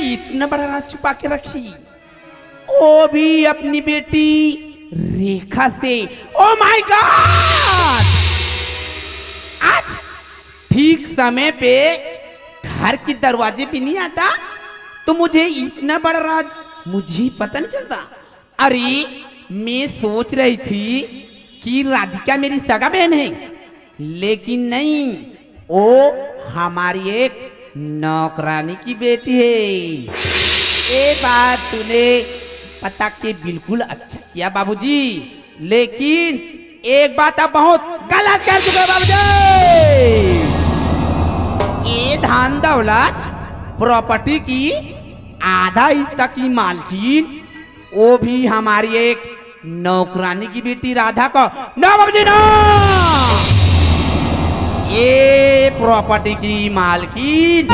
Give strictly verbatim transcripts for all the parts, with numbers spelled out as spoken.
इतना बड़ा राज छुपा के रखी, वो भी अपनी बेटी रेखा से। Oh my God! आज ठीक समय पे घर के दरवाजे पे नहीं आता तो मुझे इतना बड़ा राज मुझे ही पता नहीं चलता। अरे, मैं सोच रही थी कि राधिका मेरी सगा बहन है, लेकिन नहीं, वो हमारी एक नौकरानी की बेटी है। ये बात तूने पता के बिल्कुल अच्छा किया बाबूजी, लेकिन एक बात आप बहुत गलत कर चुके हो बाबूजी। ये धन दौलत, प्रॉपर्टी की आधा हिस्सा की मालकिन वो भी हमारी एक नौकरानी की बेटी राधा को। ना बाबूजी ना, ये प्रॉपर्टी की मालकिन।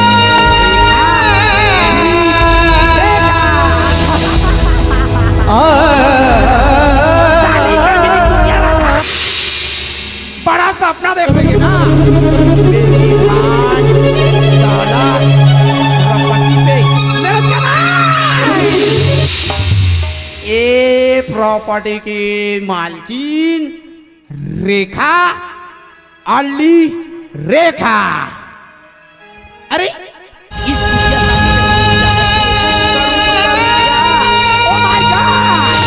बड़ा सपना देख रही है ना। मेरी धान, दादा, प्रॉपर्टी पे मेरा जमाई। ए प्रॉपर्टी की मालकिन रेखा, अली रेखा। अरे, इस कुटिया का Oh my God!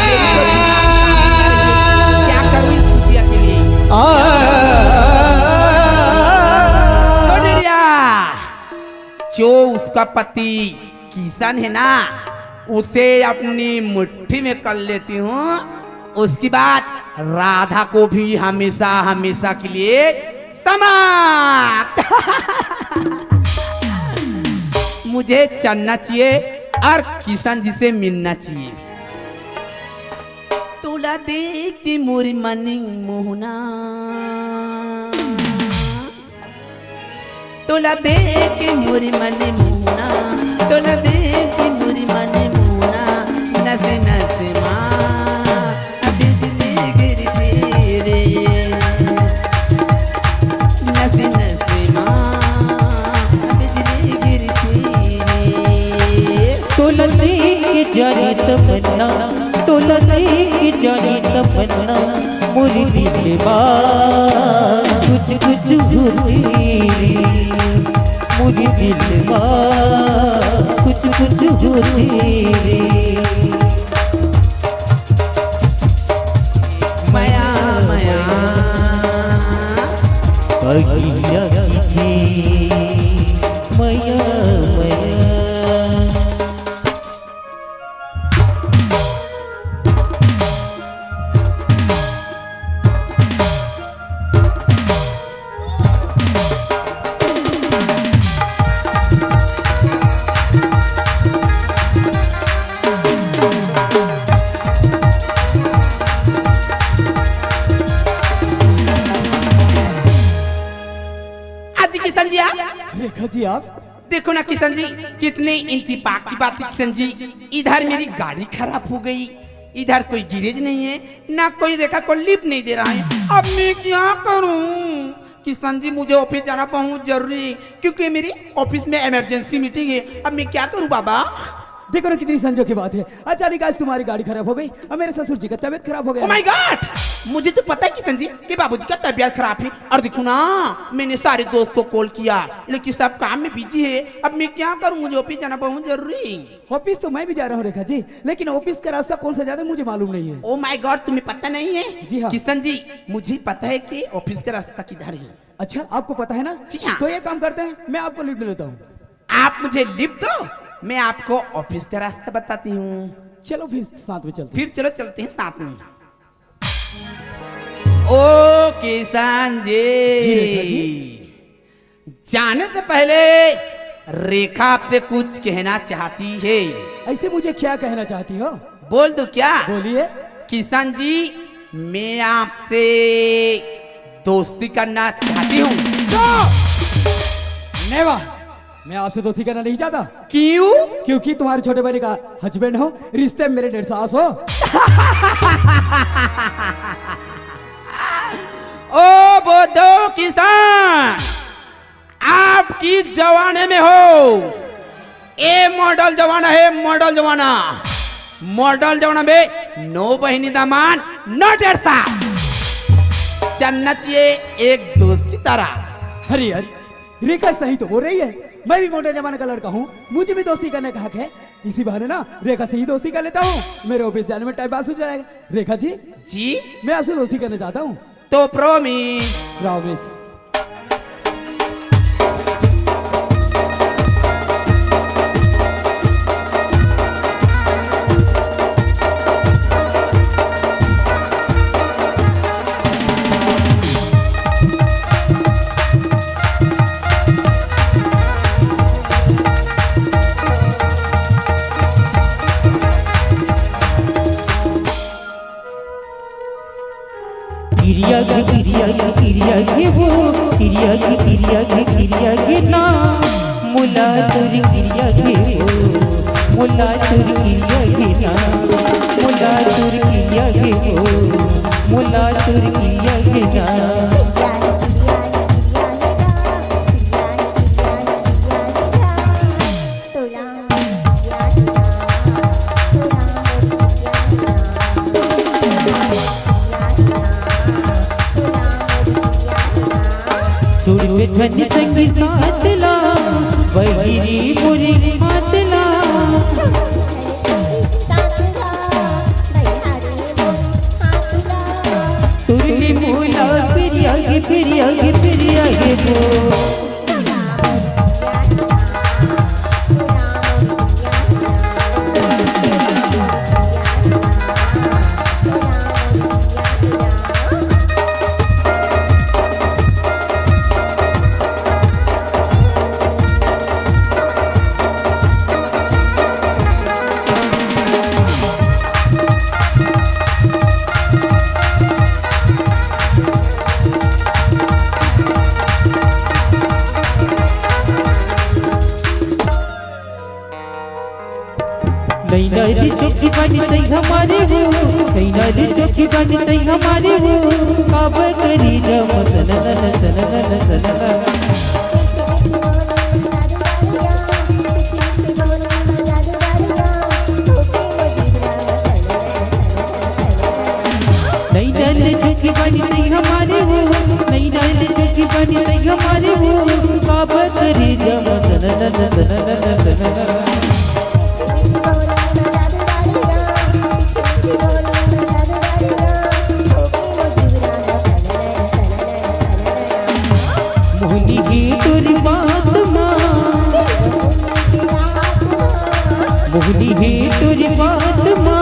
मेरी तो दिमाग काम नहीं कर रही है। क्या करूं इस कुटिया के लिए? तो डिडिया, जो उसका पति किशन है ना, उसे अपनी मुट्ठी में कर लेती हूँ। उसके बाद राधा को भी हमेशा हमेशा के लिए समाप्त। मुझे चलना चाहिए और किशन जी से मिलना चाहिए। तोला देख के मोरी मन मोहना, तोला देख के मोरी मन मोहना, तोला देख के मोरी मन मोहना, नस नस मा बिजली गिरती रे, नस नस मा बिजली गिरती रे। तोला देख के जानी तमन्ना, तोला देख के जानी तमन्ना, मोरी दिल मा कुछ कुछ होती रे, मोरी दिल मा कुछ कुछ होती रे। मया मया अगिया की मया मया। अजी किशन जी आप? रेखा जी आप? देखो ना किशन जी, कितने इंतपाक की बात है किशन जी। इधर मेरी गाड़ी खराब हो गई, इधर कोई गैरेज नहीं है, ना कोई रेखा को लिफ्ट नहीं दे रहा है। अब मैं क्या करूं किशन जी, मुझे ऑफिस जाना बहुत जरूरी है, क्योंकि मेरी ऑफिस में इमरजेंसी मीटिंग है। अब मैं क्या करूं बाबा? देखो ना कितनी संजोग की बात है, अचानक आज तुम्हारी गाड़ी खराब हो गई और मेरे ससुर जी का तबीयत खराब हो गया। Oh my God! मुझे तो पता है किशन जी कि बाबूजी का तबीयत खराब है। और देखो ना, मैंने सारे दोस्त को कॉल किया, लेकिन सब काम में बिजी है। अब मैं क्या करूं, मुझे ऑफिस जाना बहुत जरूरी है। ऑफिस तो मैं भी जा रहा हूँ रेखा जी, लेकिन ऑफिस का रास्ता कौन सा जाता है मुझे मालूम नहीं है। Oh my God, तुम्हें पता नहीं है? जी हाँ। किशन जी, मुझे पता है कि ऑफिस का रास्ता किधर है। अच्छा, आपको पता है ना? जी हाँ। तो ये काम करते हैं, मैं आपको लिफ्ट दे देता हूँ। आप मुझे लिफ्ट दो, मैं आपको ऑफिस का रास्ता बताती हूँ। चलो फिर साथ में चलते हैं। फिर चलो चलते हैं साथ में। ओ किशन जी, जी रेखा जी। जाने से पहले रेखा आपसे कुछ कहना चाहती है। ऐसे मुझे क्या कहना चाहती हो? बोल दो क्या? बोलिए। किशन जी, मैं आपसे दोस्ती करना चाहती हूँ। नेवर, मैं आपसे दोस्ती करना नहीं चाहता। क्यों? क्योंकि तुम्हारे छोटे भाई का हस्बैंड हो, रिश्ते में मेरे डेढ़ सास हो। ओ बोधो किशन, आपकी जवानी में हो, ए मॉडल जमाना हे, मॉडल जमाना। मॉडल जमाना में नो बहिनी दामाद, नो डेढ़ साल। चलना चाहिए एक दोस्त की तरह। अरे यार, रेखा सही तो बोल रही है। मैं भी मॉडर्न जमाने का लड़का हूँ, मुझे भी दोस्ती करने का हक है। इसी बहाने ना रेखा से ही दोस्ती कर लेता हूँ, मेरे ऑफिस जाने में टाइम पास हो जाएगा। रेखा जी, जी? मैं आपसे दोस्ती करना चाहता हूँ। तो प्रॉमिस। प्रॉमिस। किरिया गे, किरिया गे, किरिया गे वो, किरिया गे, किरिया गे, किरिया गे ना, मोला तोर किरिया गे वो, मोला तोर किरिया गे ना, मोला तोर किरिया गे वो, मोला तोर किरिया गे ना। छोड़ के झन संगी साथ ला, बहिरी मोरी हाथ ला। तुरली मोला पिरिया गे, पिरिया गे, पिरिया गे वो। नैना रे चोखी बानी तैं हमारे हो, नैना रे चोखी बानी तैं हमारे हो, काबर करी जम सननन सननन सननन। नैना रे चोखी बानी तैं हमारे हो, नैना रे चोखी बानी तैं हमारे हो, काबर करी जम सननन सननन सननन। मोहनी हे तोर बात मा, मोहनी हे तोर बात मा,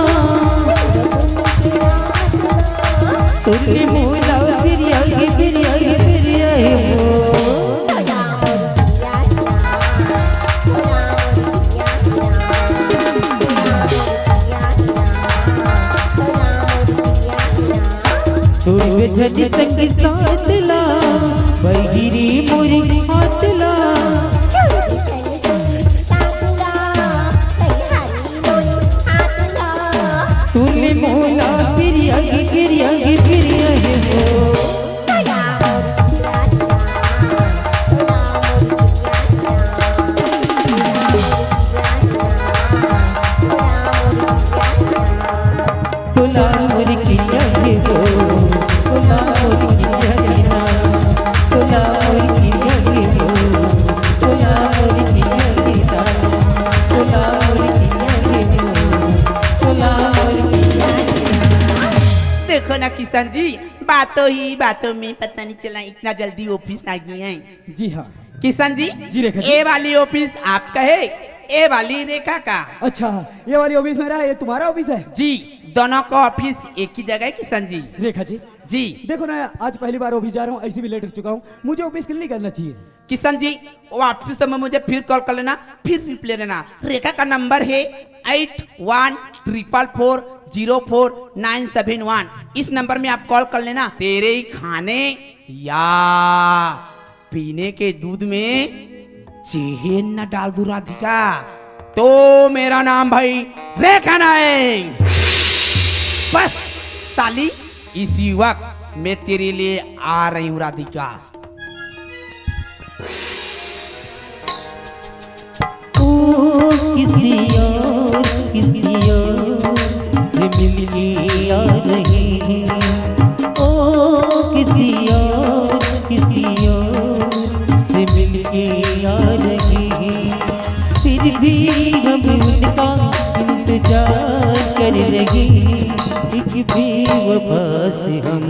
तोर ले मोला पिरिया गे, पिरिया गे, पिरिया गे वो। छोड़ के झन संगी साथ ला, बहिरी मोरी हाथ ला। तोर ले मोला पिरिया गे, पिरिया गे, पिरिया गे वो। तोला मोर किरिया गे वो, तोला मोर किरिया गे ना, तोला मोर किरिया गे वो, तोला मोर किरिया गे ना, तोला मोर किरिया गे वो, तोला मोर किरिया गे ना। देखो ना किशन जी, बातों ही बातों में पता नहीं चला इतना जल्दी ऑफिस आ गए हैं। जी हाँ। किशन जी, जी रेखा जी। ये वाली ऑफिस आपका है, ये वाली रेखा का। अच्छा, ये वाली ऑफिस मेरा है, ये तुम्हारा ऑफिस है? जी, दोनों का ऑफिस एक ही जगह है किशन जी। रेखा जी, जी। देखो ना, आज पहली बार ऑफिस जा रहा हूँ, ऐसे भी लेट हो चुका हूँ, मुझे ऑफिस के लिए करना चाहिए। किशन जी, वो ऑफिस समय मुझे फिर कॉल कर लेना, फिर रिप्लाई देना। रेखा का नंबर है एट वन ट्रिपल फोर जीरो फोर नाइन सेवन वन। इस नंबर में आप कॉल कर लेना। तेरे ही खाने या पीने के दूध में चेहन न डाल दूं राधिका, तो मेरा नाम भाई रेखा नहीं। बस साली, इसी वक्त मैं तेरे लिए आ रही हूँ राधिका। वो किसी और, किसी और से मिलके आ रही है। वो किसी और, किसी और से मिलके आ रही है। फिर भी हम उनका इंतजार कर रहे हैं। एक बेवफा से हम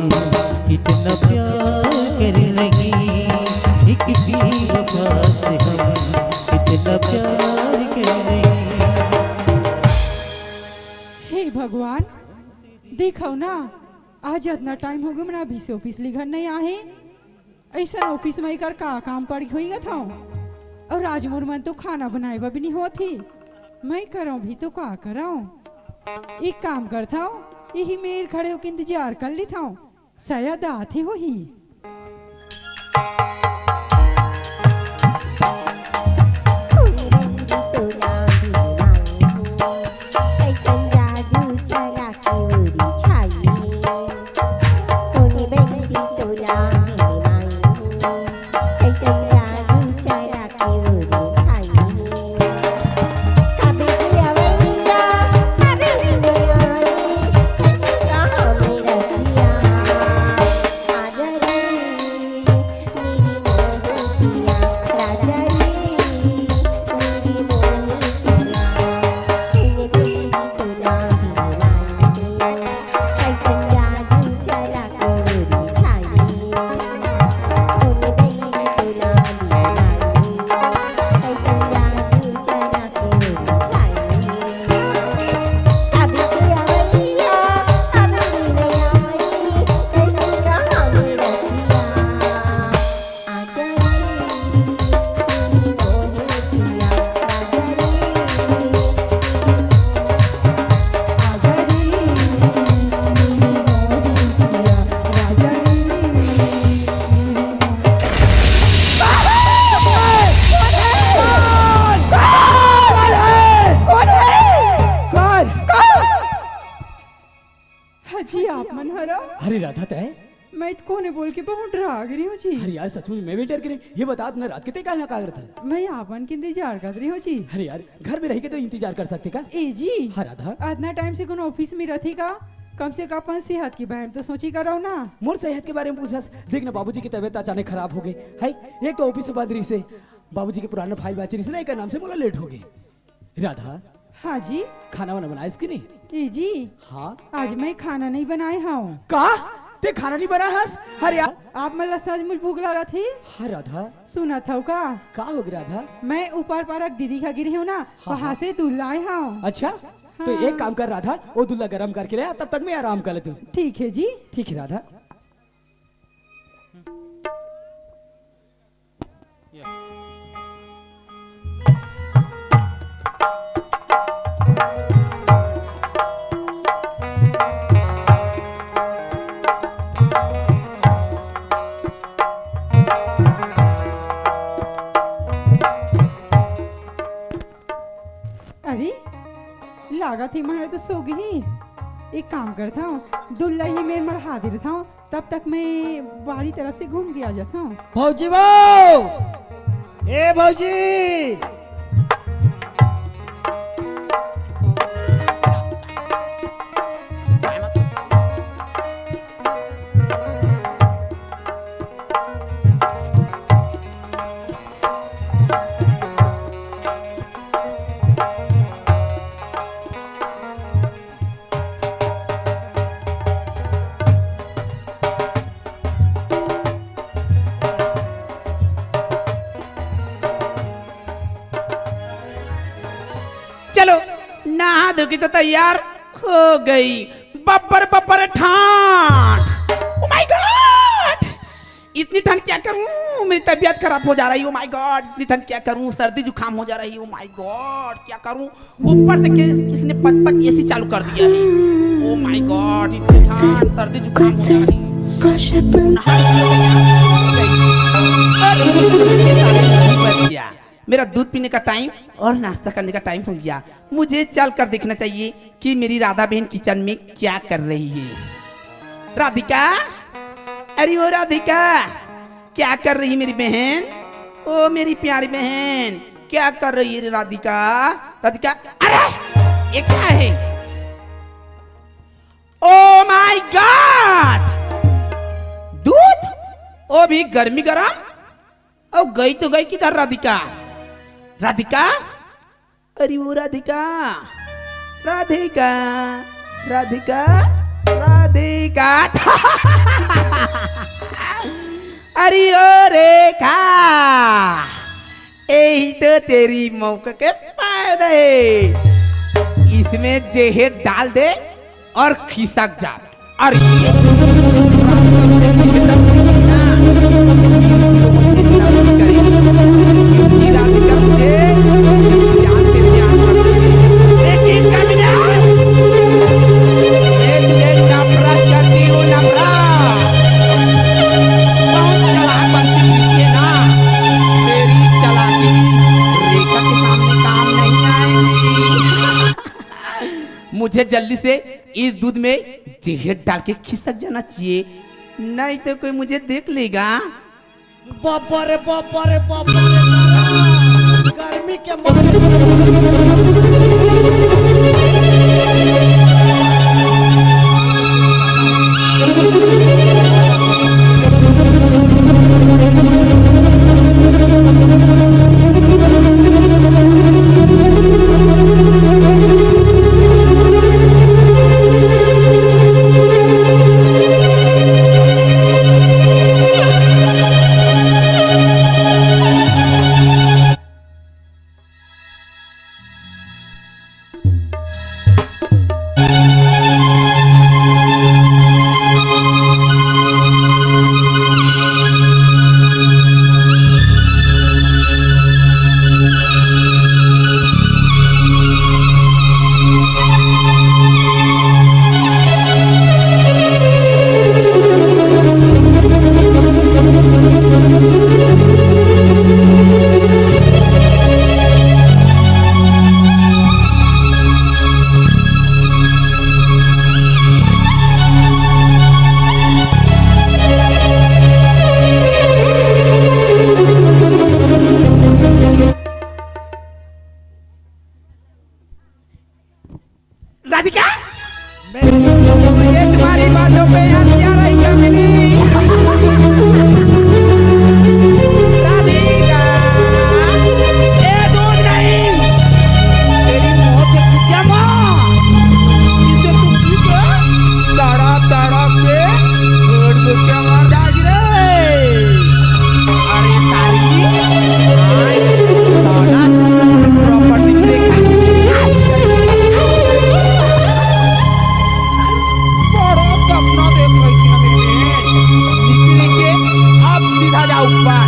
कितना प्यार कर रहे हैं। एक बेवफा से हम कितना प्यार कर रहे हैं। हे भगवान, देखव ना, आज अतना टाइम हो गे, मन अभी से ऑफिस ले घर नहीं आहे। अइसन ऑफिस में एकर का काम पड़ होई गा था? अउ आज मोर मन तो खाना बनाए बर भी नहीं होत ही। मैं करव भी तो का करव? एक काम करथव, यही मेर खड़े होके इंतजार कर लेथव। शायद आथे होही। हाँ जी, आप मन हरो? अरे राधा, तय? मैं तो कोने बोल के बहुत डरा गे रही हूँ जी। अरे यार, सच में मैं भी डर गे रही। ये बता, अतना रात के तय कहाँ का करत हस? मैं आप मन के इंतजार कर रही हूँ जी। अरे यार, घर में रह के तो इंतजार कर सकते का? ए जी। हाँ राधा। अतना टाइम से कोनो ऑफिस में रही का? कम से कम अपन सेहत के बारे में तो सोची करव ना। मोर सेहत के बारे में पूछस? देख ना, बाबूजी की तबीयत अचानक खराब हो गई है। एक तो ऑफिस में बंद रहिसे, बाबूजी के पुराना फाइल बांचे रहिसे ना, एकर नाम से मोला लेट हो गई। राधा। हाँ जी। खाना वाना बनाएस कि नहीं? ए जी। हाँ। आज मैं खाना नहीं बनाए हूँ। का? तय खाना नहीं बनाए हस? अरे यार। आप मन ला सचमुच भूख लागत ही? हाँ राधा। सुनत हव का? का हो गे राधा? मैं ऊपर पारा दीदी घर गे रही हूँ ना, हाँ, वहाँ हाँ। से दूध लाए हूँ। अच्छा? तो हाँ। एक काम कर राधा, वो दूध ला गरम करके ले आ, तब तक मैं आराम कर लेती हूँ। ठीक है जी। ठीक है राधा। अरे, लागत हे, मारे तो सो गई। एक काम करता हूँ, दूध ला ही मेर मढ़ा देता हूँ, तब तक मैं बाड़ी तरफ से घूम के आ जाता हूँ। भौजी वो, ए भौजी, चलो, नहा धो के तो तैयार हो गई। बब्बर बब्बर ठंड। Oh my God! इतनी ठंड क्या करूं, मेरी तबीयत खराब हो जा रही। Oh my God, इतनी ठंड क्या करूं, सर्दी जुकाम हो जा रही। Oh my God, क्या करूं? ऊपर से कि-, किसी ने पच पच एसी चालू कर दिया है। Oh my God, इतनी ठंड, सर्दी जुकाम हो जा रही। बच गया। मेरा दूध पीने का टाइम और नाश्ता करने का टाइम हो गया। मुझे चल कर देखना चाहिए कि मेरी राधा बहन किचन में क्या कर रही है। राधिका, अरे वो राधिका, क्या कर रही मेरी बहन? ओ मेरी प्यारी बहन, क्या कर रही है राधिका? राधिका, अरे, ये क्या है? Oh my God! दूध, वो भी गर्मी गरम। ओ, गई तो गई किधर राधिका? राधिका, अरे वो राधिका, राधिका, राधिका, राधिका। अरे ओ रेखा, यही तो तेरी मौका के फायदा है। इसमें जहर डाल दे और खिसक जा। अरे, ये राधिका मुझे नहीं मिलता, मुझे छीना। ये राधिका मुझे, ये राधिका मुझे, ये जान से प्यार करती है। लेकिन कमीना, मैं तुझे नफरत करती हूँ, नफरत। बहुत चालाक बनती है ना, तेरी चालाकी रेखा के सामने काम नहीं आएगी। मुझे जल्दी से इस दूध में जहर डाल के खिसक जाना चाहिए, नहीं तो कोई मुझे देख लेगा। बाबा रे, बाबा रे, बाबा रे, बाबा। गर्मी के मारे। राधिका, मैं मुझे तुम्हारी बातों पे याद क्या रही कमी नहीं। राधिका, ए दूध नहीं, तेरी मौत है क्या माँ? जिसे तुम पी के तड़प तड़प के छोड़ दो क्या मार दाज रे? अरे सारी, आज दौलत प्रॉपर्टी देखा। बड़ा सपना देख रही थी ना मेरी बहन। नीचे नीचे अब सीधा जा ऊपर।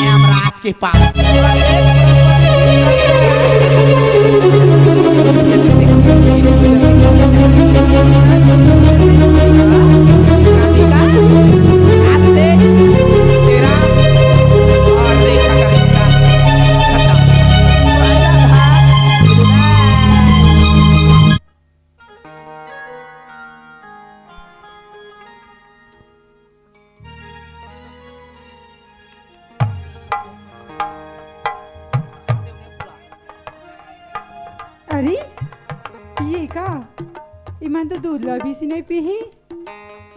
यमराज के पास। अरे, ये का? इमन तो दूध ला भी सी नहीं पीही।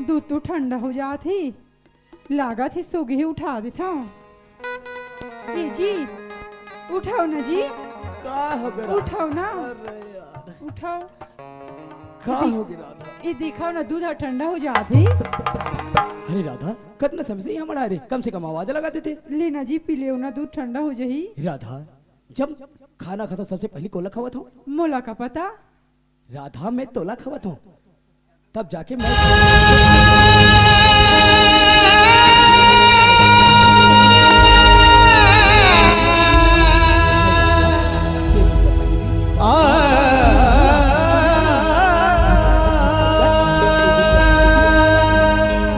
दूध तो ठंडा हो जात हे। लागत हे सोगे हे, उठा देथव। ए जी, उठाओ ना जी। का हो गे राधा? उठाओ ना। अरे यार। उठाओ। का हो गे राधा? ए दिखाओ ना, दूध ह ठंडा हो जात हे। अरे राधा, कतना समय से इहाँ मड़ा रे, कम से कम आवाज लगा देते। ले ना जी, पी लेव ना, दूध ठंडा हो जाही। राधा, जब खाना खाता सबसे पहली कोला खवात हो? मोला का पता? राधा, मैं तोला खवात हो, तब जाके मैं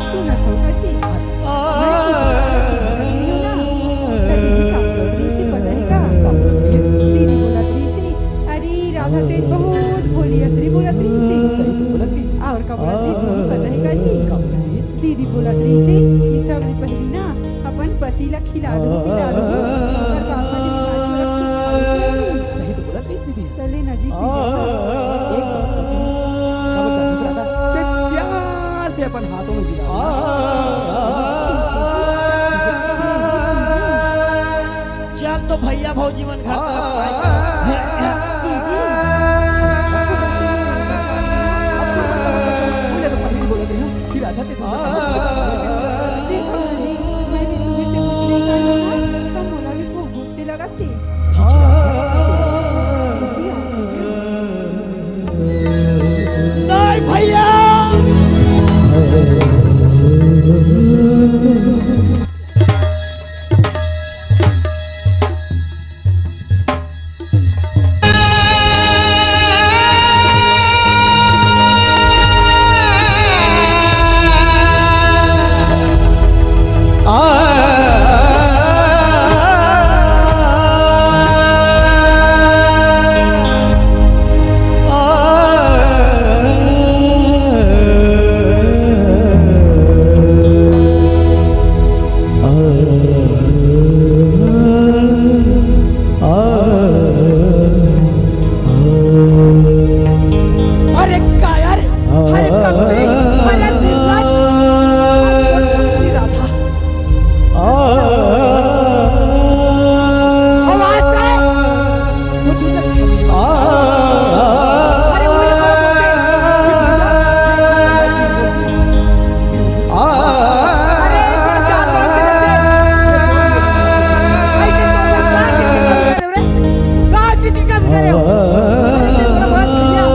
सुनत हव का जी? मैं तो बोलत रहिस ना, त दीदी का बोलत रहिस, पता हे का? का बोलत रहिस? दीदी बोलत रहिस, "अरे, राधा तो बहुत भोली असरी बोलत रहिस।" सही तो बोलत रहिस। और का बोलत रहिस, दीदी पता हे का जी? का बोलत रहिस? दीदी बोलत रहिस कि सबले पहिली ना अपन पति ला खिला दो, पिला दो, ओकर बाद में जब भैया भौजी मन घर तरफ काय करत हे? जी। अब तोर बर कपड़ा बचा, ओला तो पहले ही बोलत रहे हो कि राधा ते तुमने देखो ना जी, मैं भी सुबह से कुछ नहीं खाया ना, तो मोला भी खूब भूख सी लगत थी। जी, जी, राधा, तोर बर बचा। जी, आप भी। नहीं भैया। अरे का यार, अरे कब पे, अरे निर्लज, राधा। आवाज दे। वो तू तो छवि। अरे वो ये बात होते कि भैया, अरे एक बार जान मार के देख दे। ऐसे तो लोग क्या चिंता कर रहे हो रे? का चिंता कर रहे हो? अरे मेरा बात भैया,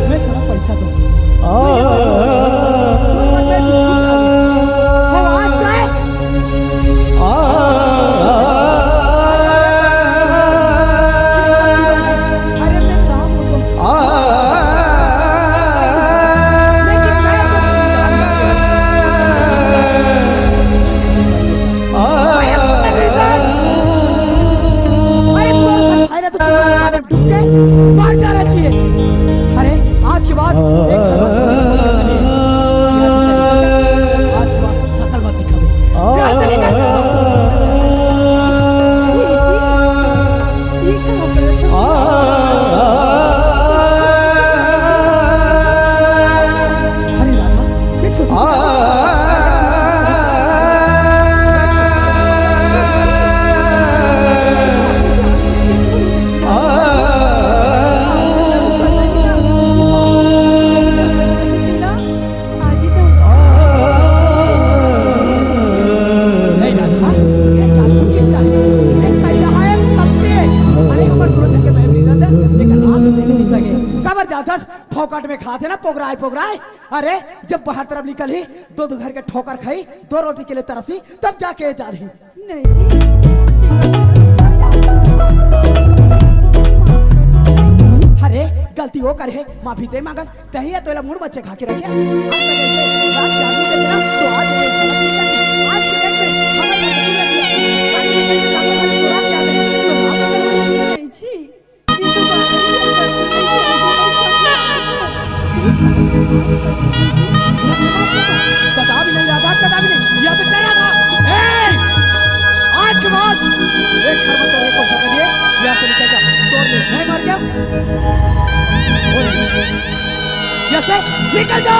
मेरा पैसा दो। मैं थोड़ा पैसा दूँ। अरे, तोर घर खाए ना तो चूल्हा में डूब के मर जाना चाहिए। अरे, आज के बाद एक घर में कोई बच्चा नहीं है। आज के बाद शकल मत दिखावे। यहाँ से निकल। ये जी, ये कहाँ पर है? अरे राधा, ये छोटी सी नहीं राधा, ये जानबूझ के मिला है। ये कैला है, पक्के। अरे, हमर दोनों जन के बहन मिलत है, लेकिन हाथ से नहीं मिल सके। काबर जाथस, फोकट में खाथे ना, पोगराए, पोगराए। अरे, जब बाहर तरफ निकलही, दो, दो घर के ठोकर खाही, दो रोटी के लिए तरसही, तब जाके जा रही। नहीं जी, ये बात तो नहीं। अरे, गलती वो करे, माफी ते मांगल, तही या तोला मूड़ मच्छे खा के रखे। आज तक ऐसे रात के आदमी के तरह, तो आज के, आज के डेट में हमारे पास नहीं है। आज के डेट में हमारे पास रात के आदमी, तो रात के आदमी नहीं जी। कदा भी नहीं याद, कदा भी नहीं। यह तो चला था। ए! आज के बाद एक घर में तो नहीं पहुंचा करिए। यहाँ से निकल जा। तोर ले, मैं मर गया। और यहाँ से निकल जा।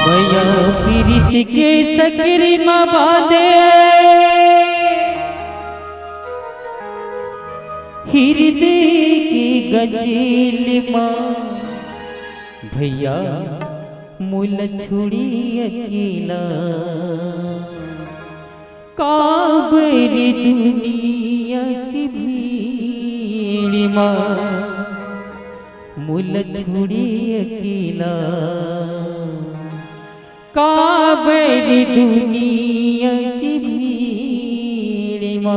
भैया पीरित के सकरी म बांधे, हिरदे के गजेल म भैया मोला छोड़ी अकेला। काबर दुनिया के भीड़ म मोला छोड़ी अकेला, काबर दुनिया के भीड़ म।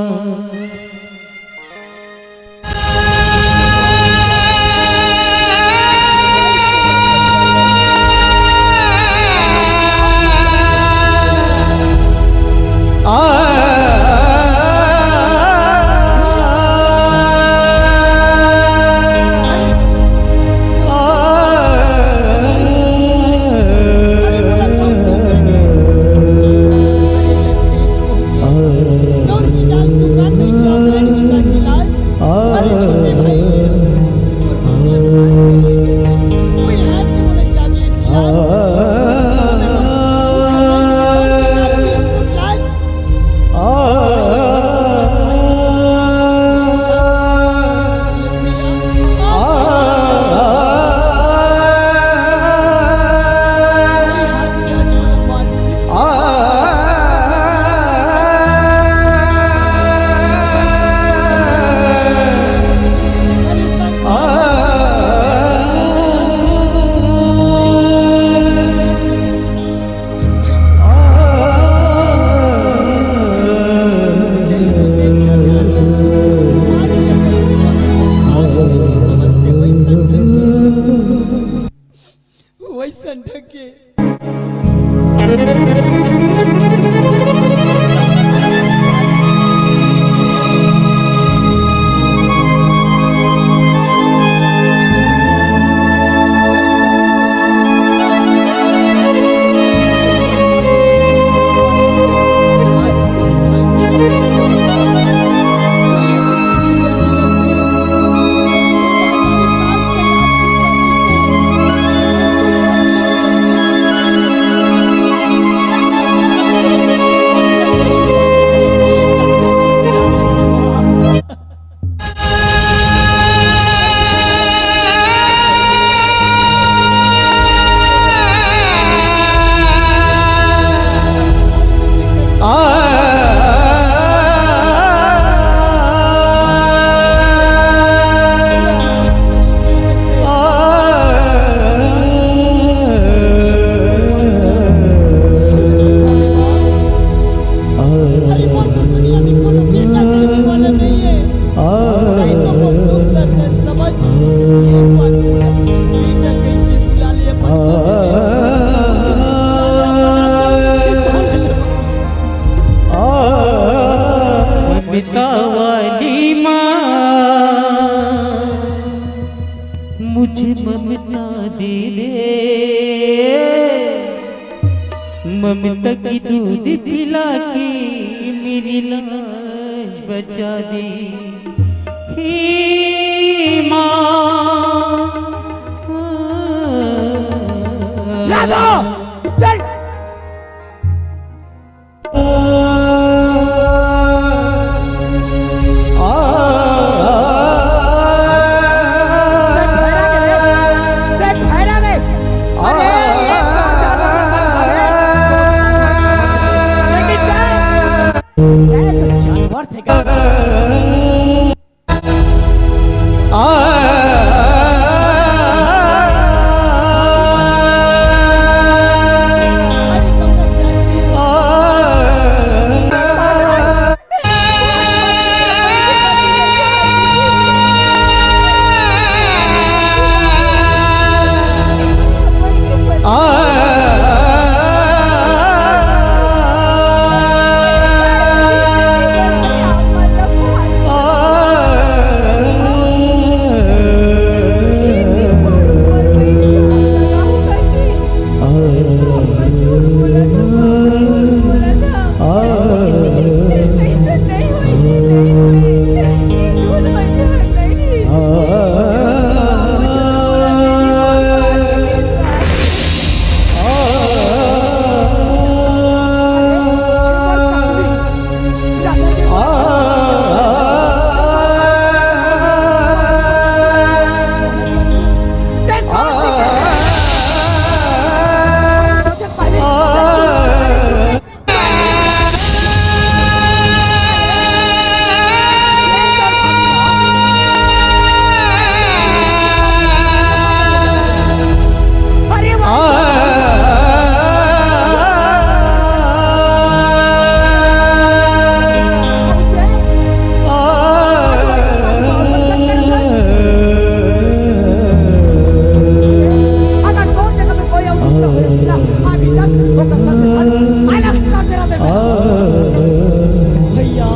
अरे, मोर तो दुनिया में कोनो बेटा देने वाला नहीं है। नहीं तो वो लोग दर्द समझ ये बात। बेटा कहीं पे बुला ले, अपन को दे दे। ममता वाली माँ, मुझे ममता दे दे। ममता की दूध पिला के मेरी लाज बचा दे, हे माँ। राधा, चल। देख भैरा के रे, देख भैरा रे। अरे, एक बार जानवर के साथ हवे, लेकिन देख, ये तो जानवर थे का? अगर तोर जगह में कोई और दूसरा होय होतिस ना, अभी तक ओकर सर में धड़ अलग कर दे रहते। भैया,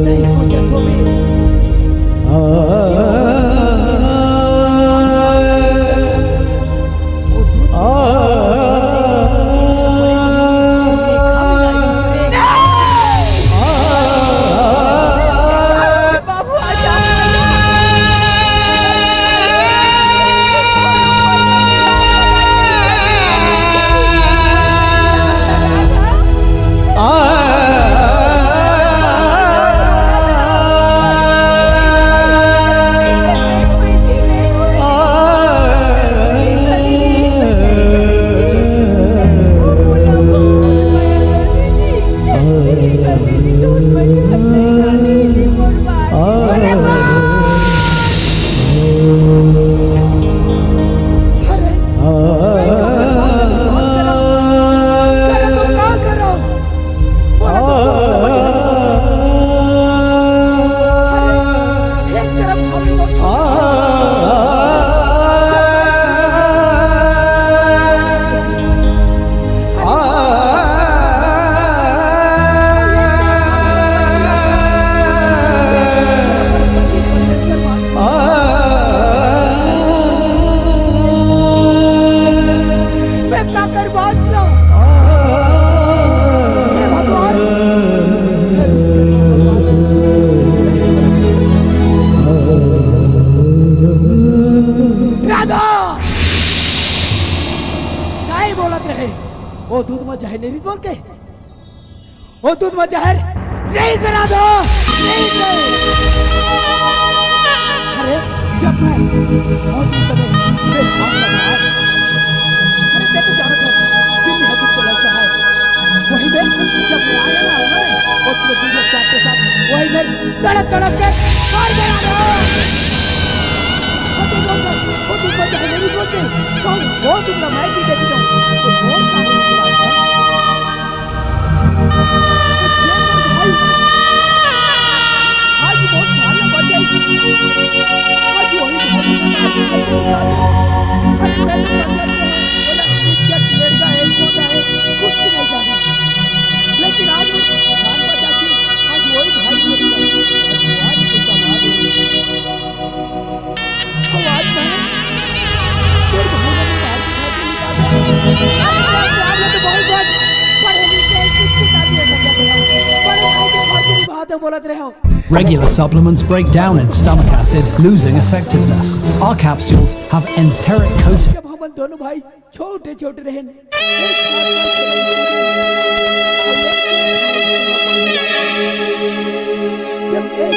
नहीं सोचत होबे। वो दूध का कर बात ला। हे भगवान। राधा! काय बोलत रहे? ओ दूध म जहर नइ बोल के? ओ दूध म जहर नइ करा दो, नइ दे। अरे, जब मैं मौत के समय में हाथ लगाया, अरे, मैं तो जानत हूँ, दिल में दुख चला चाहे। वही में, जब मैं आया ना, मैं, और तुम्हें दूसरे साथ के साथ, वही में तड़प तड़प के मर गया ना। वो दूध म जहर, वो दूध म जहर नइ बोल के, कौन? वो दूध म मैं पी लेती हूँ। तो कौन सा हो गया? Regular supplements break down in stomach acid, losing effectiveness. Our capsules have enteric coating. जब हमन दोनों भाई छोटे छोटे रहेन, जब एक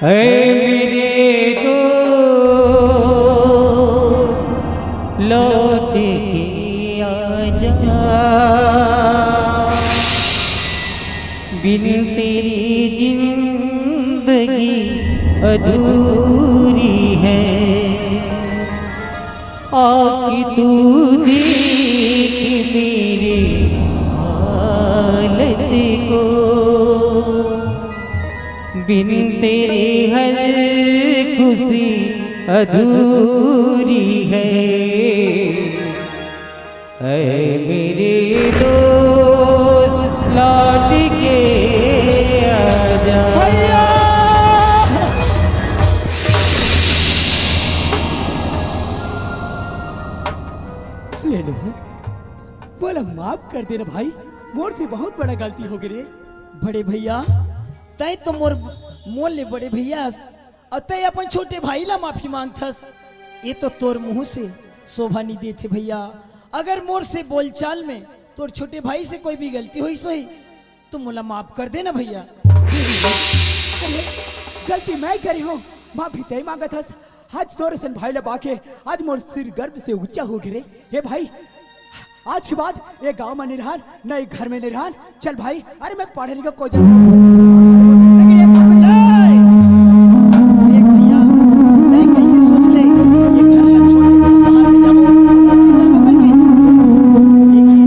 ऐ मेरे दोस्त, लौट के आजा। बिन तेरी जिंदगी अधूरी है। आके तू देख मेरी हालत को। बिन तेरे हर खुशी अधूरी है। ऐ मेरे दोस्त, लौट के आजा। भैया! ले लो, बोला, माफ कर देना भाई, मोर से बहुत बड़ा गलती हो गई रे। बड़े भैया, तैं तो मोर, मोर ले बड़े भैया, अउ तैं अपन छोटे भाई ला माफी मांगथस, ये तो तोर मुंह से शोभा नहीं देथे भैया। अगर मोर से बोलचाल में तोर छोटे भाई से कोई भी गलती होइस होही, तो मोला माफ कर देना भैया। अरे, गलती मैं करे हूँ, माफी तैं मांगत हस। आज तोर असन भाई ला पाके आज मोर सिर गर्व से ऊंचा हो गे रे। हे भाई, आज के बाद ये गांव में नइ रहन, न ये घर में नइ रहन। चल भाई, अरे मैं पढ़े लिखे को जाऊं, लेकिन ये घर में नहीं। देख भैया, तैं कैसे सोच ले, ये घर ला छोड़ के कोनो शहर में जाबो, नौकरी करबो करके। देखिए,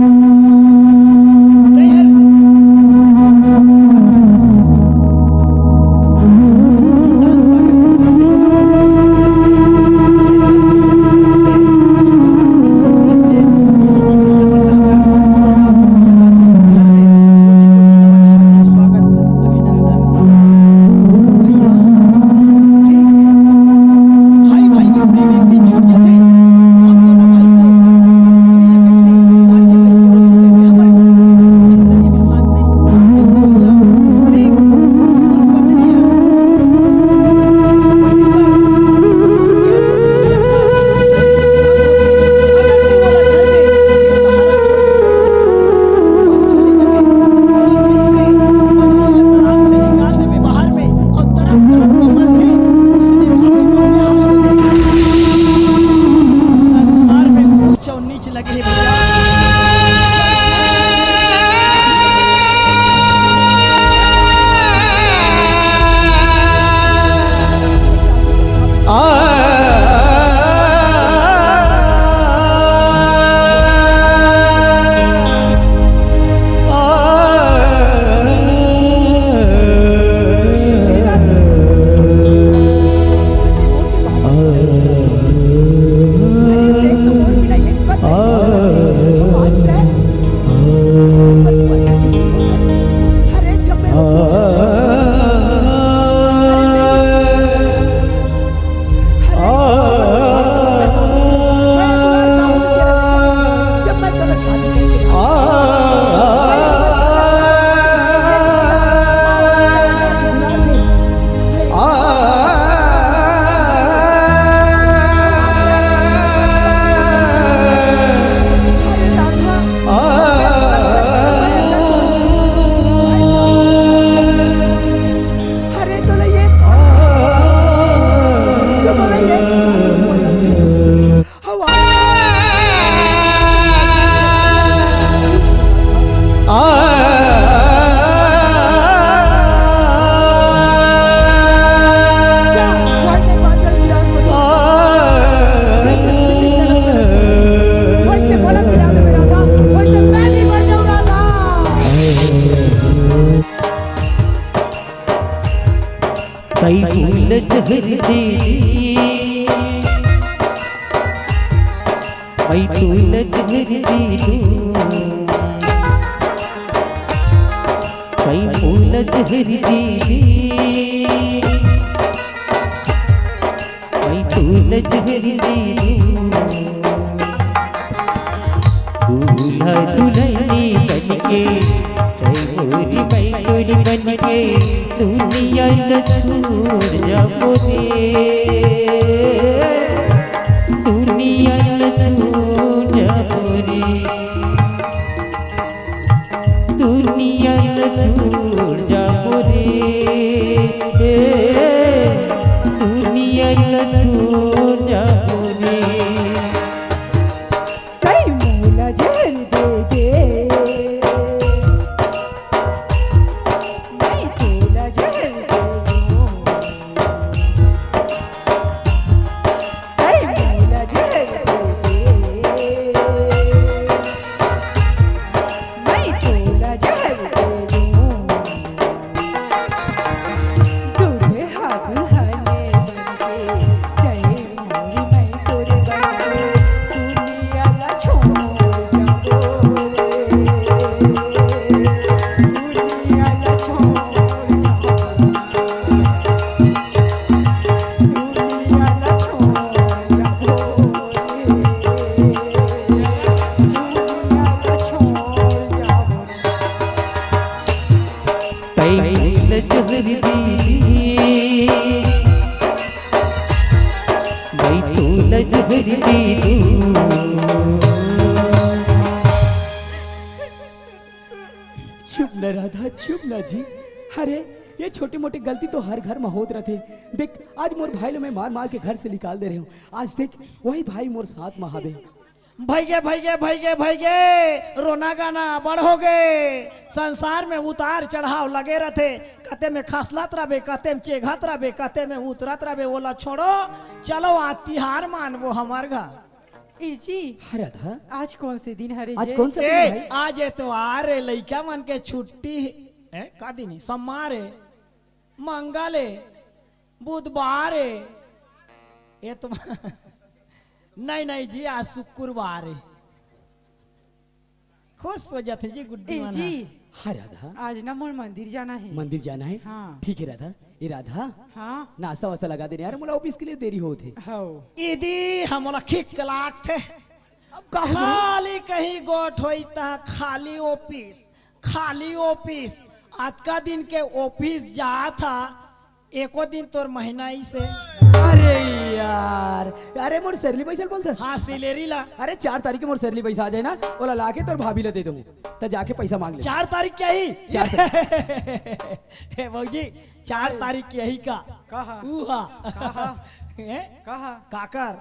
तैं हर किसान सागर के तरफ से कई फूल जहर दे दी, कई फूल जहर दे दूं, कई फूल जहर दे दी, कई फूल जहर दे दूं। दूल्हा दुल्हनी बनके, जय मोरी माई तोरी बनके, दुनिया ल छोड़ जाबो रे, दुनिया ल छोड़ जाबो रे, दुनिया ल छोड़ जाबो रे, दुनिया ल छोड़ जाबो रे। कई मोला जहर दे दे, मैं तोला जहर दे दूं। कई मोला जहर दे दे, मैं तोला जहर दे दूं। दूल्हा दुल्हन बनके, जय मोरी माई तोरे बनके, दुनिया ला छोड़ जाबो रे, दुनिया ला छोड़ जाबो, दुनिया ला छोड़ जाबो रे, दुनिया ला छोड़ जाबो। तई फूल जहर दे दी, मैं तोला जहर दे दूं। चुप न राधा, चुप न जी। अरे, ये छोटी मोटी गलती तो हर घर में होत रथे। देख, आज मोर भाई लो मैं मार मार के घर से निकाल दे रहे हूँ। आज देख, वही भाई मोर साथ में हवे। भइगे, भइगे, भइगे, भइगे, रोना गाना बड़ होगे। संसार में उतार चढ़ाव लगे रथे। कते में खसलत रबे, कते में चेघत रबे, कते में उतरत रबे, ओला छोड़ो। चलो आज तिहार मानबो हमर घर। ए जी, हाँ राधा। आज कौन से दिन हरे आज जे? कौन सा दिन ए, है भाई? आज एतवार हे, लइका मन के छुट्टी हे। ए, का दिन हे? सोमवार हे। मंगल हे, बुधवार हे, ये तो नहीं, नहीं जी, आज शुक्रवार हे। खुश हो जाथे जी गुड्डी ए मन जी। ह। हाँ राधा। आज ना मोर मंदिर जाना हे। मंदिर जाना हे? हाँ। ठीक हे राधा। ए राधा। हाँ। नाश्ता वास्ता लगा देना यार, मोला ऑफिस के लिए देरी होत हे। हव। इदी हमला खिक लागथे। अब का हो? खाली कहीं गोठ होई त खाली ऑफिस। खाली ऑफिस, अतका दिन के ऑफिस जात हा, एको दिन तोर महीना ही से। अरे यार, अरे मोर सैलरी पैसा ल बोलथस? हाँ, सैलरी ला। अरे चार तारीख के मोर सैलरी पैसा आ जाए ना, ओला लाके तोर भाभी ला दे दूँ, त जाके पैसा मांग ले। चार तारीख के ही? चार तारीख। हे भौजी, चार तारीख के ही का? कहा? ऊ हा। कहा? हैं? कहा? काकर?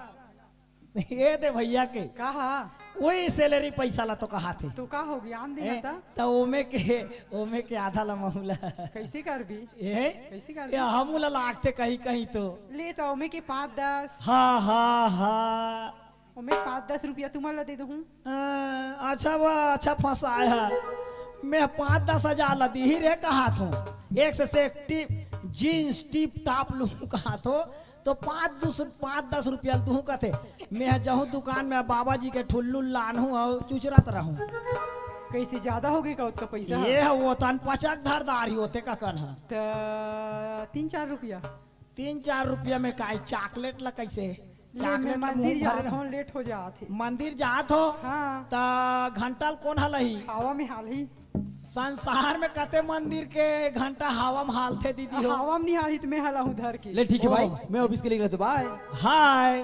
ये दे भैया के। कहा? वही सैलरी पैसा ला तो कहा थे। तो का हो गया, आन दिन ए, त? त ओमे के, ओमे के आधा ला महूला। कैसे करबी? ए? कैसे करबी? ये हमू ला लागथे कहीं कहीं तो। ले त ओमे के पाँच दस। हाँ, हाँ, हाँ। ओमे पाँच दस रुपया तुमन ला दे दूँ। अ, अच्छा बा, अच्छा फंसाय है। मैं पाँच दस हजार ला दीही रे कहा थो। एक से, से एक टिप, जींस टिप टाप लूँ कहा थो। तो पाँच दस, पाँच दस रुपया ल दूहूँ कथे। मैं ह जहूँ दुकान में बाबा जी के ठुल्लू लानहूँ अउ चुचरत रहूँ। कैसे ज्यादा हो गई का ओतका पैसा? ये ह वो तन पचक धरदार ही होते का कन ह। त तीन चार रुपया। तीन चार रुपया में काई चॉकलेट ला कैसे? ले, मैं चॉकलेट ला मंदिर मुंह भरे जात रहूँ। हूँ, लेट हो जात है। मंदिर जात हो? हाँ। त घंटा ल कोन हलही? हवा में हालही। संसार में कते मंदिर के घंटा हवा में हालथे दीदी हो? हवा में नहीं हालही त मैं हला हूँ धर के। ले ठीक है भाई, ओह। मैं ऑफिस के लिए निकला तो बाय। हाय।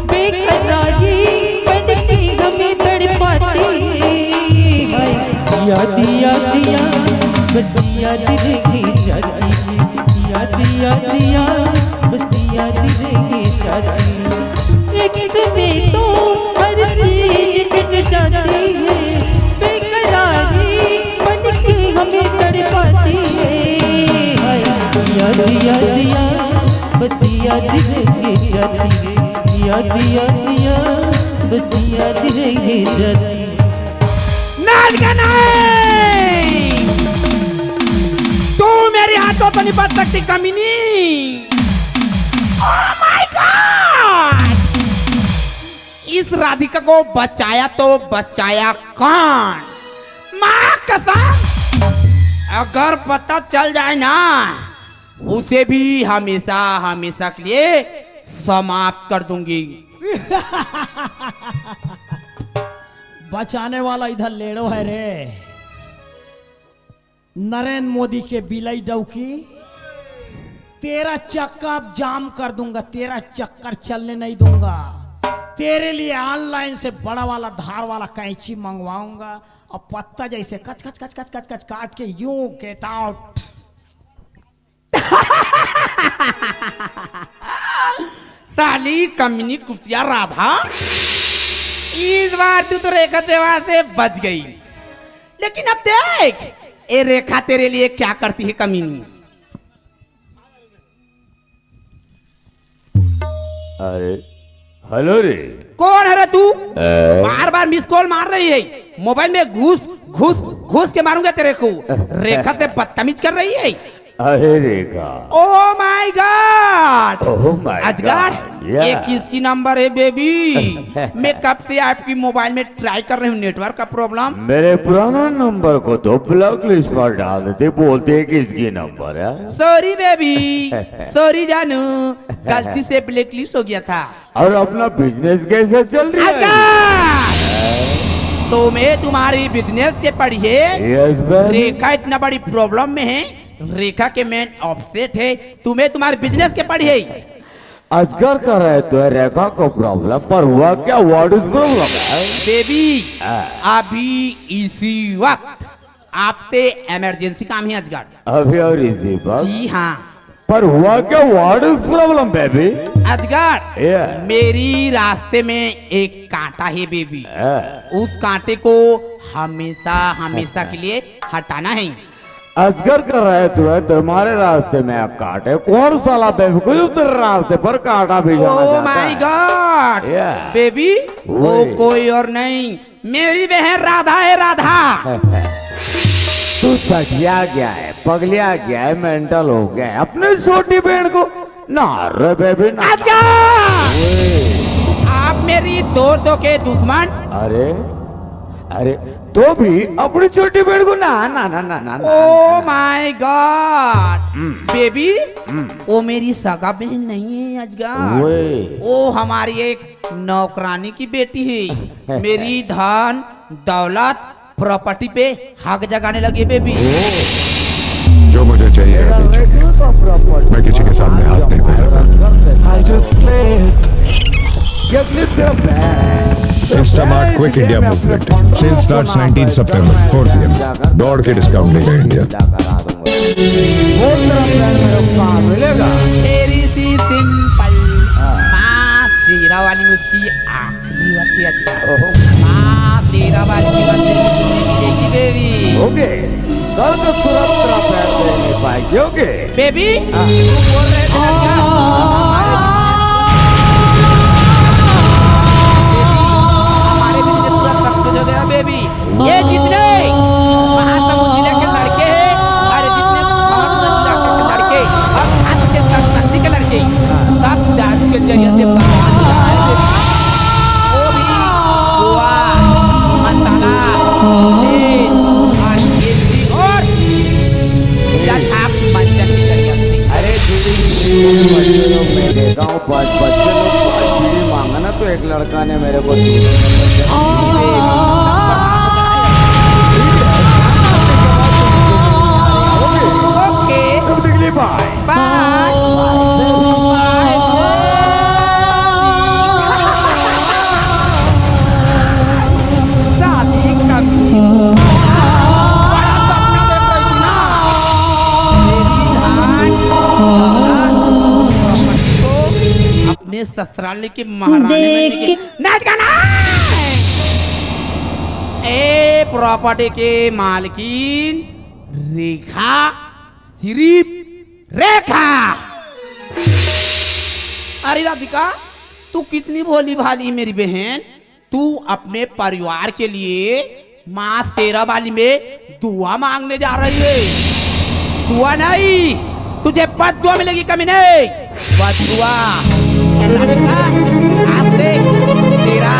बेकरारी बन के हमें तड़पाती है। याद, याद, याद, बस याद रह जाती है। याद, याद, याद, बस याद रह जाती है। एक समय तो हर चीज मिट जाती है, बेकरारी बन के हमें तड़पाती है। हाय, याद, याद, याद, बस याद रह जाती है। याद, याद, याद, बस याद रह जाती है। नाच गाना है। तू मेरे हाथों से नहीं बच सकती कमीनी। Oh my God! इस राधिका को बचाया तो बचाया कौन? माँ कसम, अगर पता चल जाए ना, उसे भी हमेशा हमेशा के लिए समाप्त कर दूंगी। बचाने वाला इधर लेड़ो है रे। नरेंद्र मोदी के बिलाई डौकी, तेरा चक्का अब जाम कर दूंगा, तेरा चक्कर चलने नहीं दूंगा। तेरे लिए ऑनलाइन से बड़ा वाला धार वाला कैंची मंगवाऊंगा और पत्ता जैसे कच कच कच कच कच कच काट के यूं गेट आउट। साली कमीनी कुतिया राधा, इस बार तू तो रेखा देवा से बच गई। लेकिन अब देख, ये रेखा तेरे लिए क्या करती है कमीनी। अरे, हेलो रे। कौन है रे तू? ए? बार बार मिस कॉल मार रही है। मोबाइल में घुस घुस घुस के मारूंगा तेरे को। रेखा से बदतमीज कर रही है। अरे रेखा। Oh my God! Oh my अजगर, God, yeah। ये किसकी नंबर है बेबी? मैं कब से आपकी मोबाइल में ट्राई कर रही हूँ, नेटवर्क का प्रॉब्लम। मेरे पुराना नंबर को तो ब्लैक लिस्ट पर डाल देते, बोलते हैं किसकी नंबर है। सॉरी बेबी, सॉरी जानू, गलती से ब्लैक लिस्ट हो गया था। और अपना बिजनेस कैसा चल रहा है? अजगर! तुम्हें तुम्हारी बिजनेस के पड़ी है। Yes ma'am. रेखा इतना बड़ी प्रॉब्लम में है, रेखा के मैन अपसेट है, तुम्हें तुम्हारे बिजनेस के पड़ी है। अजगर कह रहे तो है रेखा को प्रॉब्लम, पर हुआ क्या? What is problem है? बेबी, हाँ। अभी इसी वक्त आपसे इमरजेंसी काम है अजगर। अभी और इसी वक्त? जी हाँ। पर हुआ क्या? What is problem, baby? अजगर, Yeah। मेरी रास्ते में एक कांटा है बेबी। Yeah। उस कांटे को हमेशा हमेशा के लिए हटाना है। अजगर कह रहे तो है तुम्हारे रास्ते में एक कांटे। कौन साला बेवकूफ तेरे रास्ते पर कांटा भी जाना Oh चाहता my है? God! Yeah। बेबी, वो वही। कोई और नहीं, मेरी बहन राधा है, राधा। तू सठिया गया है, पगलिया गया है, मेंटल हो गया है। अपनी छोटी बहन को ना रे बेबी ना। अजगर! ओए। आप मेरी दोस्तों के दुश्मन। अरे, अरे, तो भी अपनी छोटी बहन को ना, ना, ना, ना, ना, ना। Oh my God! Hmm. Baby, hmm. वो मेरी सगा बहन नहीं है अजगर। ओए। वो हमारी एक नौकरानी की बेटी है। मेरी धन दौलत प्रॉपर्टी पे हक जगाने लगी बेबी। जो मुझे चाहिए, अभी चाहिए। मैं किसी के सामने हाथ नहीं फैलाता। I just play it. Instamart Quick India Movement. Sale starts nineteenth September, four P M. दौड़ के डिस्काउंट लेगा इंडिया। वो तेरा प्यार मेरे को कहाँ मिलेगा? Very simple. हाँ। माँ शेरा वाली में उसकी आखिरी बची अच्छा। ओहो। माँ शेरा वाली की बस मिलेगी बेबी। ओके, कल तो तुरंत तेरा प्यार दे नहीं पाएगी। ओके। बेबी, हाँ। तू बोल रहे थे ना क्या? हमारे हमारे बीच में पूरा सक्सेस हो गया बेबी। ये जितने महासमुंद जिले के लड़के हैं और जितने भावनगर इलाके के लड़के और खास के नदी के लड़के, सब दारू के जरिए से बर्बाद हो रहे हैं। वो भी गोवा, मसाला, तेल और इमली और पूरा छाप मंजन के जरिए से। अरे दीदी, बच्चे लोग, मैं देखा हूँ पाँच बच्चे लोग पाँच बीड़ी मांगा ना, तो एक लड़का ने मेरे को दी। ओके, तब तक के लिए बाय। बाय। शादी करनी। बड़ा सपना देख रही थी ना। मेरी धान, अपने ससुराल के महारानी बनने की। नाच गाना। ए प्रॉपर्टी के मालकिन रेखा, सिर्फ रेखा। अरे राधिका, तू कितनी भोली भाली मेरी बहन, तू अपने परिवार के लिए माँ शेरा वाली में दुआ मांगने जा रही है। दुआ नहीं, तुझे बद दुआ मिलेगी कमीने। बद दुआ। राधिका, आज से तेरा